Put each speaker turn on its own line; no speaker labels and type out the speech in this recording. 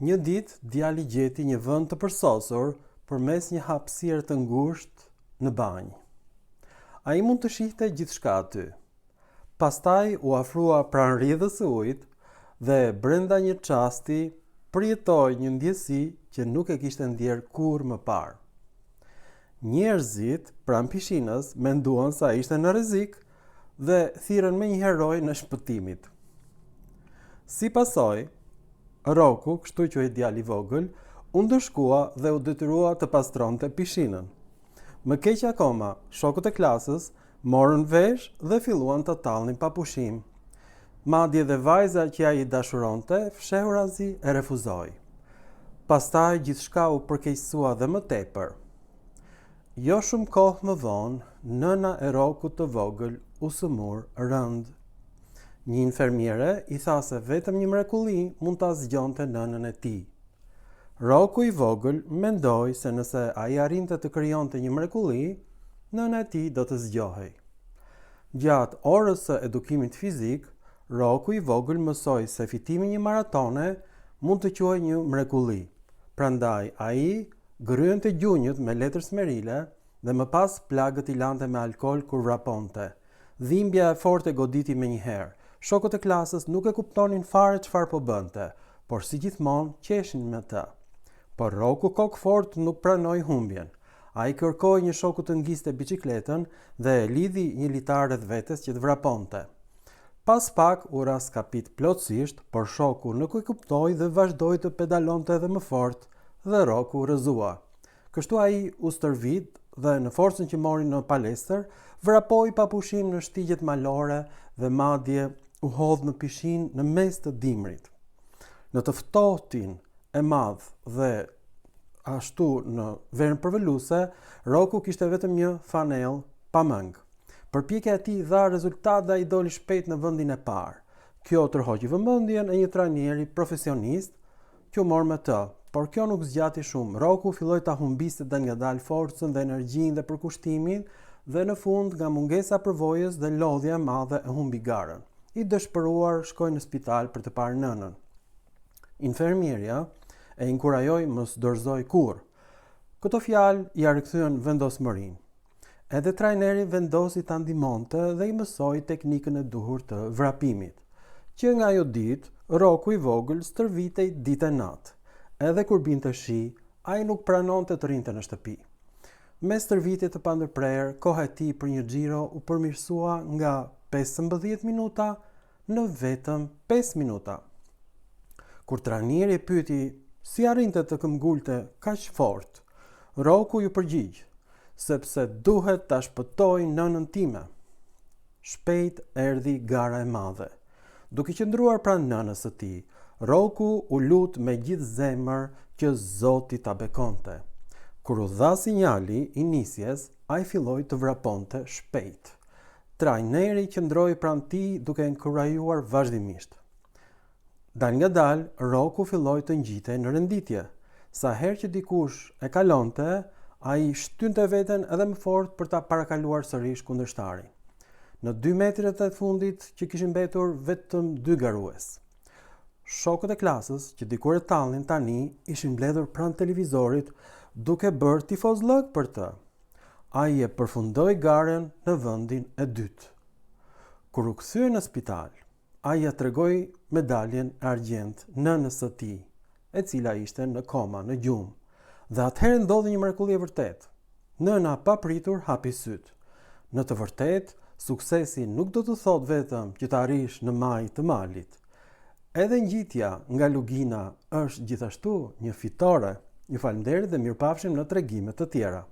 Një ditë, djali gjeti një vend të përsosur përmes një hapësire të ngushtë në banjë. Ai mund të shihte gjithçka aty. Pastaj u afrua pranë rrjedhës së ujit dhe brenda një çasti përjetoi një ndjesi që nuk e kishte ndjerë kurrë më parë. Njerëzit pranë pishinës menduan se ai ishte në rrezik dhe thirrën menjëherë rojen e shpëtimit. Si pasojë, Roku, kështu quhej djali i vogël, u ndëshkua dhe u detyrua të pastronte pishinën. Më keq akoma, shokët e klasës morën vesh dhe filluan ta tallnin pa pushim. Madje dhe vajza që ai dashuronte, fshehurazi e refuzoi. Pastaj gjithçka u përkeqësua dhe më tepër. Jo shumë kohë më vonë, nëna e Rokut të vogël u sëmur rëndë. Një infermiere i tha se vetëm një mrekulli mund ta zgjonte nënën e tij. Roku i vogël mendoi se nëse ai arrinte të krijonte një mrekulli, nëna e tij do të zgjohej. Gjatë orës së edukimit fizik, Roku i vogël mësoi se fitimi i një maratone mund të quhej një mrekulli. Prandaj ai gërryente gjunjët me letër smerile dhe më pas plagët i lante me alkool kur vraponte. Dhimbja e fortë e goditi menjëherë. Shokët e klasës nuk e kuptonin fare çfarë po bënte, por si gjithmonë qeshnin me të. Por Roku kokëfortë nuk pranoi humbjen. Ai kërkoi një shoku të ngiste biçikletën dhe e lidhi një litar rreth vetes që të vraponte. Pas pak u rraskapit plotësisht, por shoku nuk e kuptoi dhe vazhdoi të pedalonte edhe më fort dhe Roku u rrëzua. Kështu ai u stërvit dhe në forcën që mori në palestër, vrapoi pa pushim në shtigjet malore dhe madje u hodh në pishinë në mes të dimrit. Në të ftohtin e madh dhe ashtu në verën përvëluese, Roku kishte vetëm një fanellë pa mëngë. Përpjekja e tij dha rezultat dhe ai doli shpejt në vendin e parë. Kjo tërhoqi vëmendjen e një trajneri profesionist që u mor me të, por kjo nuk zgjati shumë. Roku filloi ta humbiste dalngadalë forcën dhe energjinë dhe përkushtimin dhe në fund nga mungesa e përvojës dhe lodhja e madhe e humbi garën. I dëshpëruar shkoi në spital për të parë nënën. Infermierja e inkurajoi mos dorëzohu kurrë. Këto fjalë ia rikthyen vendosmërinë. Edhe trajneri vendosi ta ndihmonte dhe i mësoi teknikën e duhur të vrapimit. Që nga ajo ditë, Roku i vogël stërvitej ditë e natë. Edhe kur binte shi, ai nuk pranonte të rrinte në shtëpi. Me stërvitje të pandërprerë, koha e tij për një xhiro u përmirësua nga 15 minuta në vetëm 5 minuta. Kur trajneri e pyeti si arrinte të këmbëngulte kaq fort, Roku iu përgjigj, sepse duhet ta shpëtoj nënën time. Shpejt erdhi gara e madhe. Duke qëndruar pranë nënës së tij, Roku u lut me gjithë zemër që Zoti ta bekonte. Kur u dha sinjali i nisjes, ai filloi të vraponte shpejt. Trajneri qëndroi pranë tij duke e inkurajuar vazhdimisht. Dalngadalë, Roku filloi të ngjitej në renditje. Sa herë që dikush e kalonte, ai shtynte veten edhe më fort për ta parakaluar sërish kundërshtarin. Në dy metrat e fundit që kishin mbetur vetëm dy garues. Shokët e klasës, që dikur e tallnin tani, ishin mbledhur pranë televizorit duke bërë tifozllëk për të. Ai e përfundoi garën në vendin e dytë. Kur u kthye në spital, Ai ia tregoi medaljen e argjendtë nënës së tij, e cila ishte në koma, në gjumë. Dhe atëherë ndodhi një mrekulli e vërtetë. Nëna papritur hapi sytë. Në të vërtetë, suksesi nuk do të thotë vetëm që të arrish në majë të malit. Edhe ngjitja nga lugina është gjithashtu një fitore. Ju faleminderit dhe mirupafshim në tregime të tjera.